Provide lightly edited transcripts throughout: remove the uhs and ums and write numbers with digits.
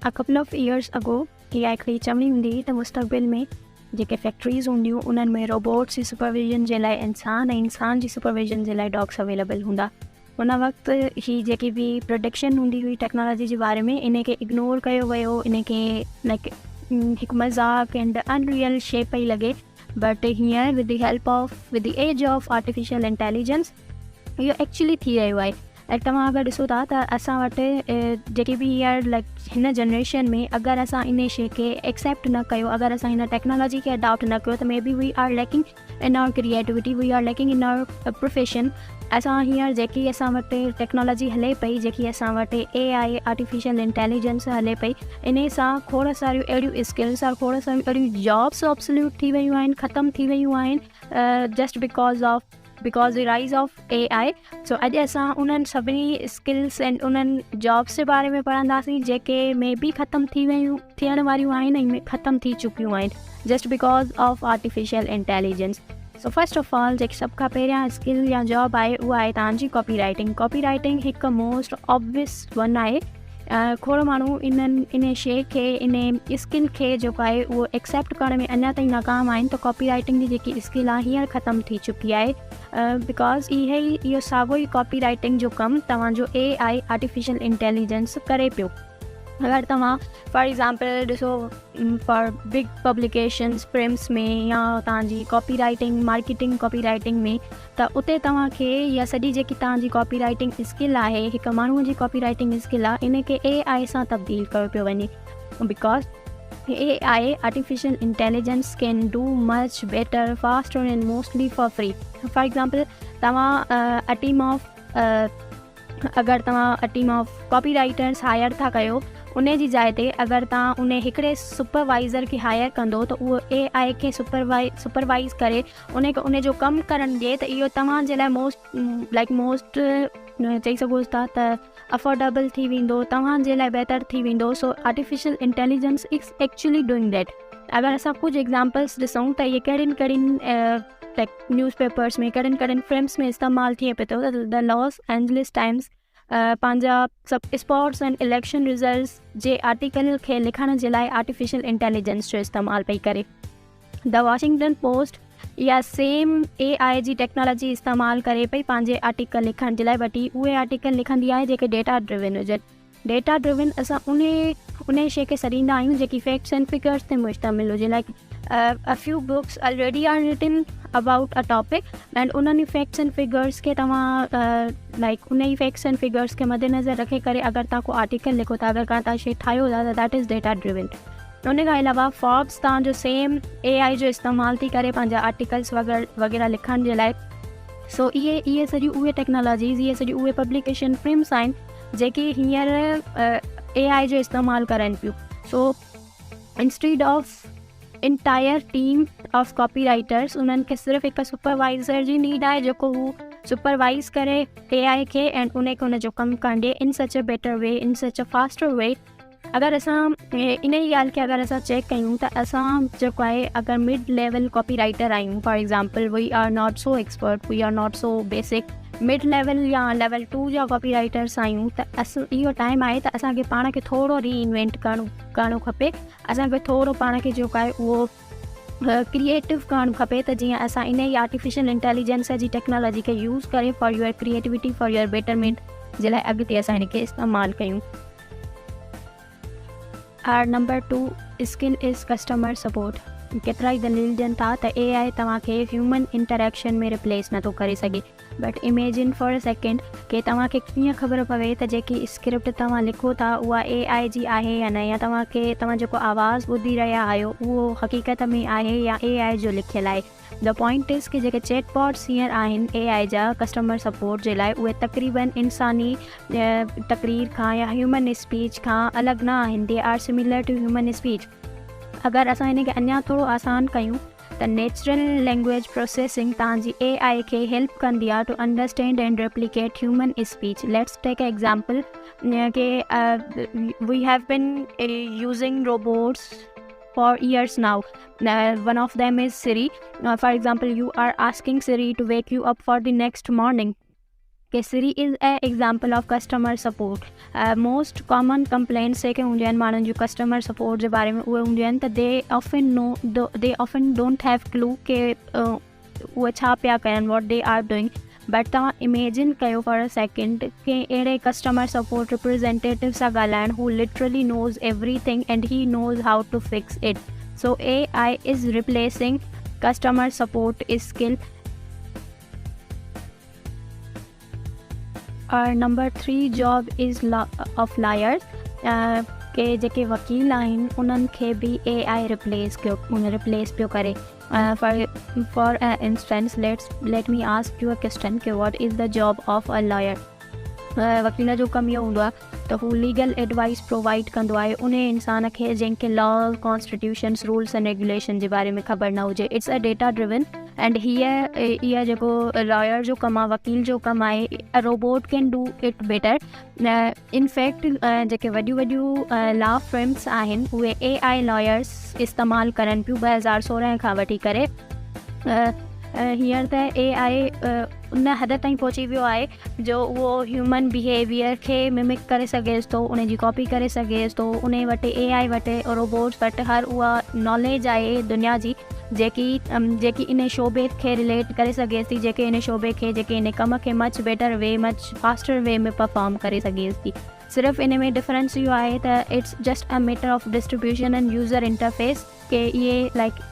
A couple of years ago اها هڪڙي چوڻي هوندي هئي ته مستقبل ۾ جيڪي فيڪٽريز هونديون انهن ۾ روبوٽس جي سپرويزن جي لاء انسان ۽ انسان جي سپرويزن جي لاء ڊاگس اويليبل هوندا. ان وقت هي جيڪي به پرڊڪشن هوندي هئي ٽيڪنالاجي جي باري ۾ ان کي اگنور ڪيو ويو، ان کي لائڪ هڪ مذاق اينڊ ان ريئل شي پئي لڳي، بٽ هينئر with the help of with the age of artificial intelligence اهو ايڪچولي ٿي رهيو آهي. لائڪ توهان اگر ڏسو ٿا ته اسان وٽ جيڪي به هينئر لائڪ هن جنريشن ۾ اگر اسان ان شي کي ايڪسيپٽ نه ڪيو، اگر اسان هن ٽيڪنالاجي کي اڊاپٽ نه ڪيو ته maybe we are lacking in our creativity, we are lacking in our profession. اسان هينئر جيڪي اسان وٽ ٽيڪنالاجي هلي پئي، جيڪي اسان وٽ اي آء آرٽيفيشل انٽيليجنس هلي پئي، ان سان کوڙ ساريون اهڙيون اسڪلس اور کوڙ ساريون اهڙيون جابس آبسليوٽ ٿي ويون آهن، ختم ٿي ويون آهن just because of because the rise of A I. So اڄ اسان انهن سڀني اسڪلس اينڊ انهن جابس جي باري ۾ پڙهنداسين جيڪي مي بي ختم ٿي ويون، ٿيڻ واريون آهن ۽ ختم ٿي چڪيون آهن just because of artificial intelligence. So first of all جيڪي سڀ کان پهريان اسڪل يا جاب آهي اها آهي توهان جي ڪاپي رائٽنگ. ڪاپي رائٽنگ هڪ موسٽ آبويس ون آهي. کوڙ ماڻهو انهن ان شي کي ان اسڪل کي جيڪو آهي اهو ايڪسيپٽ ڪرڻ ۾ اڃا تائين ناڪام آهن ته ڪاپي رائٽنگ جي جيڪي اسڪل آهي هينئر ختم ٿي چڪي آهي، because اهي ئي اهو ساڳو ئي ڪاپي رائٽنگ جو ڪم توهان جو اي آء آرٽيفيشل انٽيليجنس ڪري پيو. اگر توهان فار ايگزامپل ڏسو فار بگ پبلڪيشنس فرمس ۾ يا توهان جي copy writing marketing copy writing ۾ ته اتي توهان کي يا سڄي جيڪي توهان جي ڪاپي رائٽنگ اسڪل آهي، هڪ ماڻهوء جي ڪاپي رائٽنگ اسڪل آهي، ان کي اي آء سان تبديل ڪيو پيو وڃي، because A I artificial intelligence can do much better, faster and mostly for free. For example توهان ا ٽيم آف اگر توهان a team of copy writers hire ٿا ڪيو، ان جي جاء تي اگر توهان ان هڪڙي سپروائزر کي هائر ڪندو ته اهو اي آء کي سپروائز ڪري ان کي ان جو ڪم ڪرڻ ڏئي ته اهو توهان جي لاء موسٽ لائڪ موسٽ چئي سگهو ٿا ته افورڊيبل ٿي ويندو، توهان جي لاء بهتر ٿي ويندو. So artificial intelligence is actually doing that. اگر اسان ڪجهه ايگزامپلس ڏسون ته اهي ڪهڙين ڪهڙين لائڪ نيوز پيپرس ۾ ڪهڙين ڪهڙين فرمس ۾ استعمال ٿئي پيو ٿو ته دا لاس اينجلس ٽائمس پنهنجا سڀ اسپورٽس اينڊ اليڪشن رزلٽس جي آرٽيڪل کي لکڻ جي لاء آرٽيفيشل انٽيليجنس جو استعمال پئي ڪري. دا واشنگٽن پوسٽ اها سيم اي آء جي ٽيڪنالاجي استعمال ڪري پئي پنهنجي آرٽيڪل لکڻ جي لاء، بٽ هي اهي آرٽيڪل لکندي آهي جيڪي ڊيٽا ڊريون هجن. ڊيٽا ڊريون اسان انهي شيء کي سڏيندا آهيون جيڪي فيڪٽس اينڊ فگرس تي مشتمل هجي، like a few books already are written about a topic and انهن فيڪٽس اينڊ فگرس کي توهان لائڪ انهي فيڪٽس اينڊ فگرس کي مد نظر رکي ڪري اگر توهان ڪو آرٽيڪل لکو ٿا، اگر ڪا توهان شيء ٺاهيو ٿا ته that is data driven. ان کان علاوه فوربس توهان جو سيم اي آء جو استعمال ٿي ڪري پنهنجا آرٽيڪلس وغيره لکڻ جي لاء. سو اهي سڄيون اهي ٽيڪنالاجيز، اهي سڄيون اهي پبليڪيشن فرمس آهن جيڪي هينئر اي آء جو استعمال ڪرن پيون. So instead of entire team of copy writers انهن کي صرف هڪ سپروائزر جي نيڊ آهي جيڪو هو سپروائز ڪري اي آء کي ۽ ان کي ان جو ڪم ڪرڻ ڏي in such a better way, in such a faster way. اگر اسان ان ئي ڳالهه کي اگر اسان چيڪ ڪيون ته اسان جيڪو آهي اگر مڊ ليول ڪاپي رائٽر آهيون، for example we are not so expert, we are not so basic, mid level يا ليول 2 جا ڪاپي رائٽرس آهيون ته اهو ٽائيم آهي ته اسانکي پاڻ کي ٿورو ري انوينٽ ڪرڻو کپي. اسانکي ٿورو پاڻ کي جيڪو آهي اهو ڪريئيٽو ڪرڻ کپي ته جيئن اسان ان ئي آرٽيفيشل انٽيليجنس جي ٽيڪنالاجي کي يوز ڪري for your creativity, for your betterment جي لاء اڳتي اسان هن کي استعمال ڪيون. Our number 2 skill is customer support. ڪيترا ئي دليل ڏين ٿا ته اي آء توهان کي هيومن انٽريڪشن ۾ ريپليس نٿو ڪري سگهي، but imagine for a second ڪي توهان کي ڪيئن خبر پوي ته جيڪي اسڪرپٽ توهان لکو ٿا اها اي آء جي آهي يا نه، يا توهان کي توهان جيڪو آواز ٻڌي رهيا آهيو اهو حقيقت ۾ آهي يا اي آء جو لکيل آهي. The point از ڪي جيڪي چيٽ باٽس هينئر آهن اي آء جا ڪسٽمر سپورٽ جي لاء اهي تقريبن انساني تقرير کان يا هيومن اسپيچ کان الڳ نه آهن، they are similar to human speech. اگر اسان ان کي اڃا ٿورو آسان ڪيون ته نيچرل لينگويج پروسيسنگ توهان جي اي آء کي هيلپ ڪندي آهي to understand and replicate human speech. Let's take a example K we have been using robots for years now. One of them is Siri. For example, you are asking Siri to wake you up for the next morning. K Siri is a example of customer support. Most common complaints جيڪي هونديون آهن ماڻهن جون customer support جي باري ۾ اهي هونديون آهن ته they often no they often don't have clue ڪي اهي ڇا پيا ڪرن what they are doing but توهان اميجن ڪيو فار ا سيڪنڊ ڪنهن اهڙي ڪسٽمر سپورٽ ريپريزينٽيٽو سان ڳالهائڻ هو literally knows everything and he knows how to fix it. So A I is replacing customer support skill. اور number 3 job is of lawyers ڪي جيڪي وڪيل آهن انهن کي به اي آئي ريپليس ڪيو ريپليس پيو ڪري. For instance let me ask you a question K what is the job of a lawyer. وڪيل جو ڪم اهو هوندو آهي ته هو ليگل ايڊوائس پرووائيڊ ڪندو آهي ان انسان کي جنهن کي لا ڪانسٽيٽيوشنس رولس اينڊ ريگوليشن جي باري ۾ خبر نه هجي. It's a data driven and هيء اها جيڪو لائر جو ڪم آهي وڪيل جو ڪم آهي robot can do it better. In fact جيڪي وڏيون وڏيون لا فرمس آهن اهي اي آئي لائرس استعمال ڪرن پيون 2016 کان وٺي ڪري. هينئر ته اي آئي ان حد تائين پهچي ويو آهي جو اهو هيومن بيهيويئر کي ممڪ ڪري سگهيس ٿو، ان جي ڪاپي ڪري سگهيس ٿو. ان وٽ اي آئي وٽ روبوٽس وٽ هر اها ناليج آهي دنيا جي جيڪي جيڪي ان شعبي کي رليٽ ڪري سگهيس ٿي، جيڪي ان شعبي کي جيڪي ان ڪم کي much better way much faster way ۾ perform ڪري سگهيس ٿي. صرف ان ۾ ڊفرنس اهو آهي ته it's just a matter of distribution and user interface K اهي like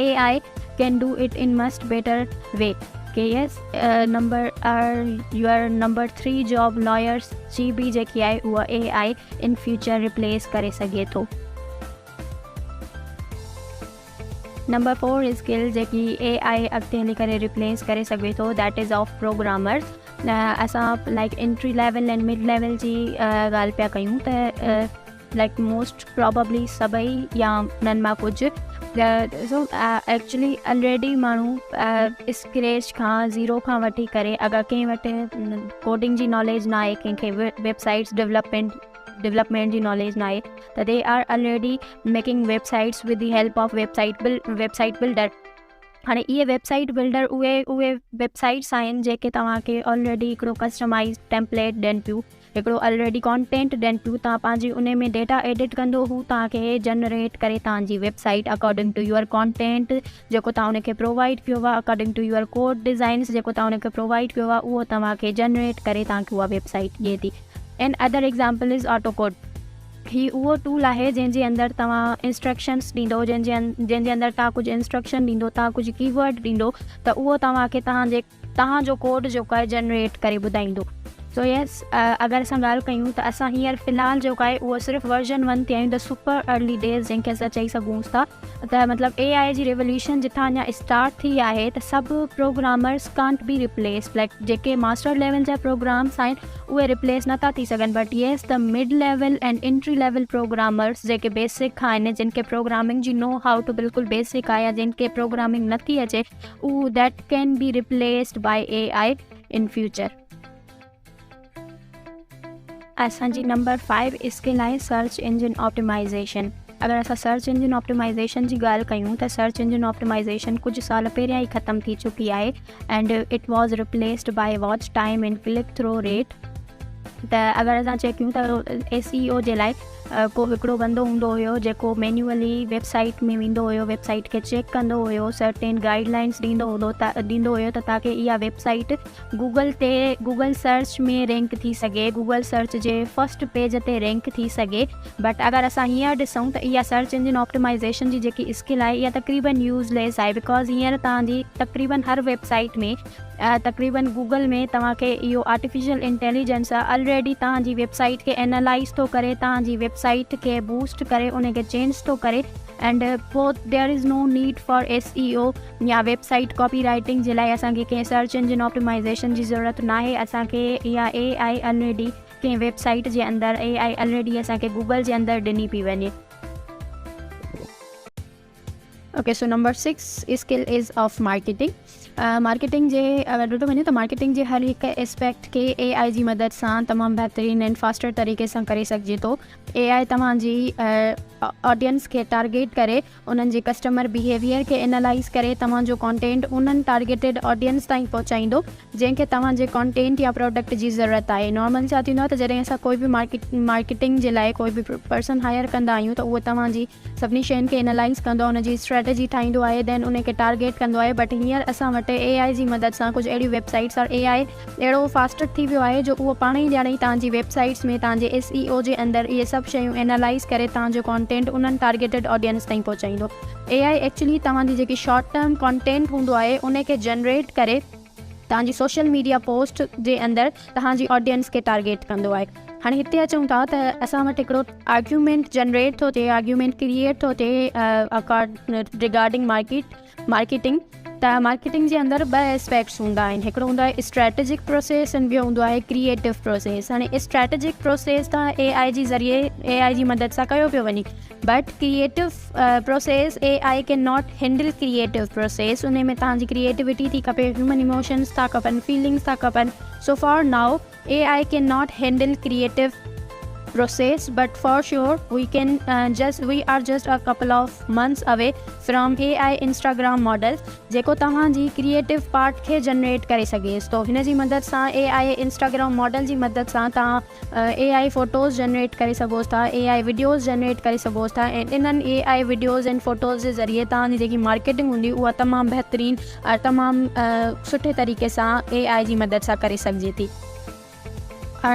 A I can do it in much better way. K yes number your number 3 job lawyers جي به جيڪي آهي اها اي آئي ان فيوچر ريپليس ڪري سگهي ٿو. نمبر 4 اسڪل جيڪي اي آئي اڳتي هلي ڪري ريپليس ڪري سگهي ٿو that is of programmers. اسان like entry level ۽ mid level جي ڳالهه پيا ڪيون ته لائڪ موسٽ پراببلي سڀئي يا انهن مان ڪجهه ڏسو ايڪچولي الريڊي ماڻهو اسڪريچ کان زيرو کان وٺي ڪري اگر ڪنهن وٽ ڪوڊنگ جي ناليج نه آهي، ڪنهن کي ويب سائيٽس ڊولپمينٽ جي ناليج نه آهي ته they are already making websites with the help of website builder. هاڻي اهي ويب سائيٽ بلڊر اهي ويب سائيٽس آهن جيڪي توهان کي آلريڊي هڪڙو ڪسٽمائز ٽيمپليٽ ڏين پيون، هڪڙو آلريڊي ڪانٽينٽ ڏين پيون، توهان پنهنجي ان ۾ ڊيٽا ايڊٽ ڪندو هو توهان کي جنريٽ ڪري توهان جي website according to your content جيڪو توهان ان کي پرووائڊ ڪيو آهي، according to your code designs جيڪو توهان ان کي پرووائڊ ڪيو آهي اهو توهان کي جنريٽ ڪري توهان کي اها ويب سائيٽ ڏئي ٿي. And other example is auto code. هي اهو ٽول آهي جنهن جي اندر توهان انسٽرڪشنس ڏيندو، جنهن جي اندر توهان ڪجهه انسٽرڪشن ڏيندو، توهان ڪجهه ڪي ورڊ ڏيندو ته اهو توهان کي توهان جو ڪوڊ جيڪو آهي جنريٽ ڪري ٻڌائيندو. سو يس اگر اسان ڳالهه ڪيون ته اسان هينئر في الحال جيڪو آهي اهو صرف ورجن 1 تي آهيون، ته سپر ارلي ڊيز جنهن کي اسان چئي سگهون ٿا ته مطلب اي آء جي ريوليوشن جتان اڃا اسٽارٽ ٿي آهي ته سڀ programmers can't be replace like جيڪي ماسٽر ليول جا پروگرامس آهن اهي ريپليس نٿا ٿي سگهن but yes the mid level and entry level programmers جيڪي بيسڪ کان آهن جن کي پروگرامنگ جي نو how two بلڪل بيسڪ آهي يا جن کي پروگرامنگ نٿي اچي اهو that can be replaced by A I in future. اسان جي نمبر 5 اسڪل آهي سرچ انجن آپٽيمائزيشن. اگر اسان سرچ انجن آپٽيمائزيشن جي ڳالهه ڪيون ته سرچ انجن آپٽيمائزيشن ڪجهه سال پهريان ئي ختم ٿي چڪي آهي and it was replaced by watch time and click through rate. ته اگر اسان چيڪ ڪيون ته ايس اي او جي لاء ڪو هڪڙو بندو هوندو هيو جيڪو مينيولي ويب سائيٽ ۾ ويندو هيو، ويب سائيٽ کي چيڪ ڪندو هيو، سرٽين گائيڊ لائنس ڏيندو هوندو ته ڏيندو هيو ته تاڪي اها ويب سائيٽ گوگل تي گوگل سرچ ۾ رينڪ ٿي سگهي، گوگل سرچ جي فرسٽ پيج تي رينڪ ٿي سگهي. بٽ اگر اسان هينئر ڏسون ته اها سرچ انجن آپٽيمائزيشن جي جيڪي اسڪل آهي اها تقريبن يوز ليس آهي because هينئر توهان جي تقريبن هر ويب سائيٽ ۾ تقريبن گوگل ۾ توهان کي اهو آرٽيفيشل انٽيليجنس الريڊي توهان جي ويب سائيٽ کي اينالائز ٿو ڪري، توهان جي ويب سائيٽ کي بوسٽ ڪري ان کي چينج ٿو ڪري اينڊ پوء there is no need for S E O يا ويب سائيٽ ڪاپي رائٽنگ جي لاء اسان کي ڪنهن سرچ انجن آپٽيمائزيشن جي ضرورت ناهي. اسان کي اها اي آئي الريڊي ڪنهن ويب سائيٽ جي اندر اي آئي الريڊي اسان کي گوگل جي اندر ڏني پئي وڃي. Okay so number 6 skill is of marketing. Marketing جي اگر ڏٺو وڃي ته مارڪيٽنگ جي هر هڪ اسپيڪٽ کي اي آئي جي مدد سان تمام بهترين ۽ فاسٽر طريقي سان ڪري سگهجي ٿو. اي آئي توهان جي آڊينس کي ٽارگيٽ ڪري انهن جي ڪسٽمر بيهيويئر کي اينالائيز ڪري توهان جو ڪانٽينٽ انهن ٽارگيٽيڊ آڊينس تائين پهچائيندو جنهن کي توهان جي ڪانٽينٽ يا پراڊڪٽ جي ضرورت آهي. نارمل ڇا ٿيندو آهي ته جڏهن اسان ڪوئي به مارڪيٽنگ جي لاء ڪوئي به پرسن هائر ڪندا آهيون ته اهو توهان جي سڀني شين کي اينالائيز ڪندو آهي ان جي اسٽريٽجي ٺاهيندو آهي دين ان کي ٽارگيٽ ڪندو آهي بٽ هينئر اسان وٽ اي آء جي مدد سان ڪجهه اهڙيون ويب سائيٽس اور اي آء اهڙو فاسٽ ٿي ويو آهي جو اهو پاڻ ئي ڄاڻي توهان جي ويب سائيٽس ۾ توهان جي ايس اي او جي اندر اهي سڀ شيون اينالائيز ڪري توهان جو ڪانٽينٽ انهن ٽارگيٽيڊ آڊينس تائين پهچائيندو. اي I actually توهان جي جيڪي شارٽ ٽرم ڪانٽينٽ هوندو آهي ان کي جنريٽ ڪري توهان جي سوشل ميڊيا پوسٽ جي اندر توهان جي آڊينس کي ٽارگيٽ ڪندو آهي. هاڻي هتي اچون ٿا ته اسان وٽ هڪڙو آرگيومينٽ جنريٽ ٿو ٿئي آرگيومينٽ ڪريئيٽ ٿو ٿئي ريگارڊنگ مارڪيٽ مارڪيٽنگ ته مارڪيٽنگ جي اندر ٻه اسپيڪٽس هوندا آهن هڪڙو هوندو آهي اسٽريٽجڪ پروسيس ۽ ٻيو هوندو آهي ڪريئيٽو پروسيس هاڻي اسٽريٽجڪ پروسيس ته اي آء جي ذريعي اي آء جي مدد سان ڪيو پيو وڃي but creative process A I can not handle creative process ان ۾ توهان جي ڪريئيٽوٽي ٿي کپي هيومن ايموشنس ٿا کپن فيلنگس ٿا کپن so for now A I can not handle creative process but for sure we can just we are just a couple of months away from A I Instagram model جيڪو توهان جي creative part کي generate ڪري سگهي ٿو هن جي مدد سان اي آء انسٽاگرام ماڊل جي مدد سان توهان اي آء فوٽوز جنريٽ ڪري سگهو ٿا اي آء وڊيوز جنريٽ ڪري سگهو ٿا ۽ انهن اي آء وڊيوز ۽ فوٽوز جي ذريعي توهان جي جيڪي مارڪيٽنگ هوندي اها تمام بهترين ۽ تمام سٺي طريقي سان اي آء جي مدد سان ڪري سگهجي ٿي.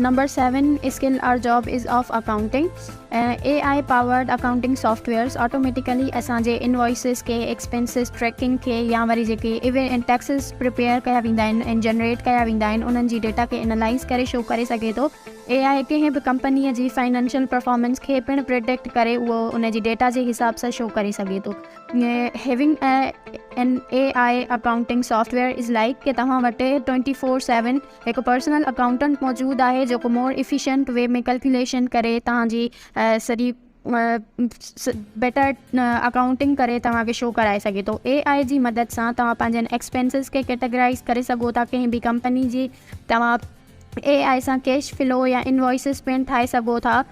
Number seven skill or job is of accounting A I powered accounting softwares automatically اسان جي انوائسز کي ايڪسپينسز ٽريڪنگ کي يا وري جيڪي ايون ٽيڪسز پريپيئر ڪيا ويندا آهن ۽ جنريٽ ڪيا ويندا آهن انهن جي ڊيٽا کي انالائز ڪري شو ڪري سگهي ٿو. اي آء ڪنهن به ڪمپنيء جي فائنانشل پرفارمنس کي پڻ پريڊڪٽ ڪري اهو ان جي ڊيٽا جي حساب سان شو ڪري سگهي ٿو. Having an A I accounting software is like ڪي توهان وٽ ٽوئنٽي فور سيون هڪ پرسنل اڪائونٽنٽ موجود آهي جيڪو مور ايفيشنٽ وي ۾ ڪلڪيوليشن ڪري توهان جي سڄي بيٽر اڪائونٽنگ ڪري توهان کي شو ڪرائي سگهي ٿو. اي آء جي مدد سان توهان پنهنجن ايڪسپينسز کي ڪيٽيگرائز ڪري سگهو ٿا ڪنهن به ڪمپني جي توهان اي آء سان ڪيش فلو يا انوائسز پڻ ٺاهي سگهو ٿا.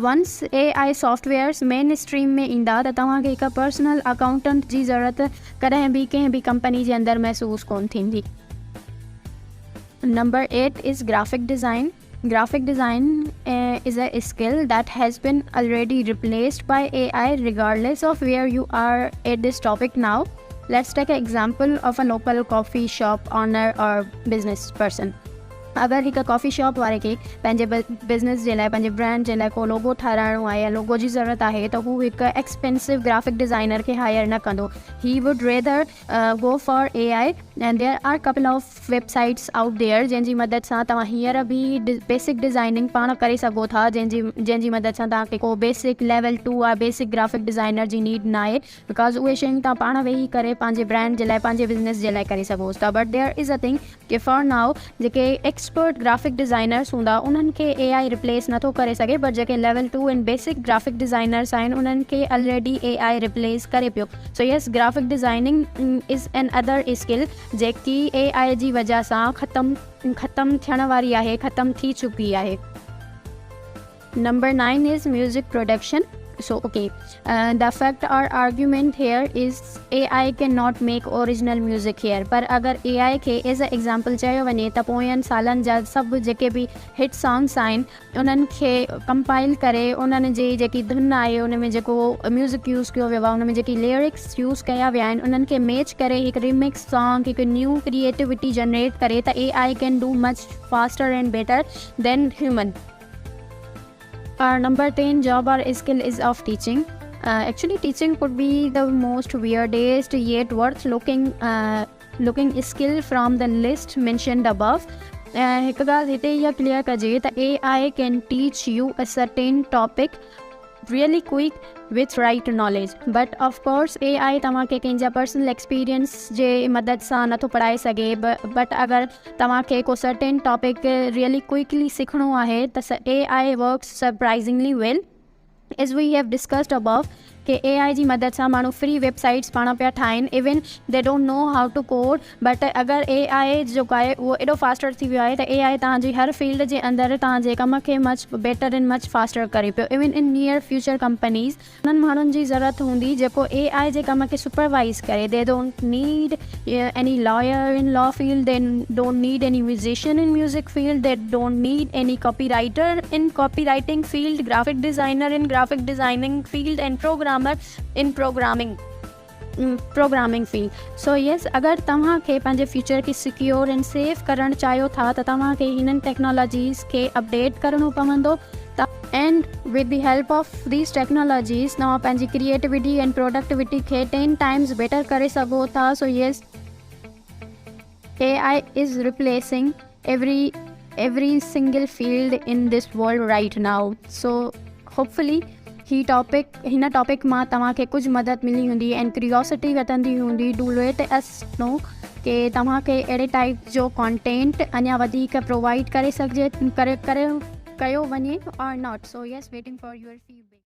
Once A I softwares mainstream ۾ ايندا ته توهان کي هڪ پرسنل اڪائونٽنٽ جي ضرورت ڪڏهن به ڪنهن به ڪمپني جي اندر محسوس ڪونه ٿيندي. Number eight is graphic design. Graphic design is a skill that has been already replaced by A I regardless of where you are at this topic now. Let's take a example of a local coffee shop owner or business person. اگر هڪ coffee shop واري کي پنهنجي business جي لاء پنهنجي brand جي لاء ڪو لوگو ٺاراهڻو آهي يا لوگو جي ضرورت آهي ته هو هڪ ايڪسپينسو گرافڪ ڊزائنر کي هائر نه ڪندو he would rather go for A I and there are couple of websites out there جنهن جي مدد سان توهان هينئر به بيسڪ ڊزائننگ پاڻ ڪري سگهو ٿا جنهن جي جنهن جي مدد سان توهان کي ڪو بيسڪ ليول ٽو يا بيسڪ گرافڪ ڊزائنر جي نيڊ ناهي because اهي شيون توهان پاڻ ويهي ڪري پنهنجي برانڊ جي لاء پنهنجي بزنس جي لاء ڪري سگهو ٿا but there is a thing K for now جيڪي ايڪسپرٽ گرافڪ ڊزائنرس هوندا انهن کي اي آء ريپليس نٿو ڪري سگهي بٽ جيڪي level two ۽ basic graphic designers آهن انهن کي الريڊي اي آء ريپليس ڪري پيو so yes graphic designing is another skill جيڪي اي آء جي وجه سان ختم ختم ٿيڻ واري آهي ختم ٿي چڪي آهي. Number nine is music production so okay the fact or argument here is A I can not make original music here پر اگر اي آء کي ايز اي ايگزامپل چيو وڃي ته پوين سالن جا سڀ جيڪي به هٽ سانگس آهن انهن کي ڪمپائل ڪري انهن جي جيڪي ڌن آهي ان ۾ جيڪو ميوزڪ يوز ڪيو ويو آهي ان ۾ جيڪي ليرڪس يوز ڪيا ويا آهن انهن کي ميچ ڪري هڪ ريمڪس سانگ هڪ نيو ڪريئيٽوٽي جنريٽ ڪري ته A I can do much faster and better than human. Number 10 job or skill is of teaching. Actually teaching could be the most weirdest yet worth looking skill from the list mentioned above. هڪ ڳالهه هتي اها clear ڪجي ته A I can teach you a certain topic really quick with right knowledge but of course A I توهان کي ڪنهن جا پرسنل ايڪسپيرينس جي مدد سان نٿو پڙهائي سگهي بٽ اگر توهان کي ڪو سرٽين ٽاپڪ ريئلي ڪوئڪلي سکڻو آهي ته A I works surprisingly well as we have discussed above ڪي اي آء جي مدد سان ماڻهو فري ويب سائيٽس پاڻ پيا ٺاهن even they don't know how to code but اگر اي آء جيڪو آهي اهو ايڏو فاسٽر ٿي ويو آهي ته اي آء توهان جي هر فيلڊ جي اندر توهان جي ڪم کي much better and much Foster ڪري پيو even in near future companies انهن ماڻهن جي ضرورت هوندي جيڪو اي آء جي ڪم کي سپروائيز ڪري they don't need any lawyer in law field they don't need any musician in music field they don't need any copywriter in copywriting field graphic designer in graphic designing field and programmer in programming programming field so yes اگر توهان کي پنهنجي future کي secure and سيف ڪرڻ چاهيو ٿا ته توهان کي هنن ٽيڪنالاجيز کي اپڊيٽ ڪرڻو پوندو ته and with the help of these technologies توهان پنهنجي ڪريئيٽوٽي اينڊ پروڊڪٽوٽي کي ٽين ٽائمز بيٽر ڪري سگهو ٿا so yes A I is replacing every every single field in this world right now so hopefully he topic هن topic مان توهان کي ڪجهه مدد ملي هوندي ۽ ڪريوسٽي وڌندي هوندي do let us نو ڪي توهان کي اهڙي ٽائپ جو ڪانٽينٽ اڃا وڌيڪ پرووائيڊ ڪري سگهجي ڪري ڪري ڪيو وڃي or not so yes waiting for your feedback.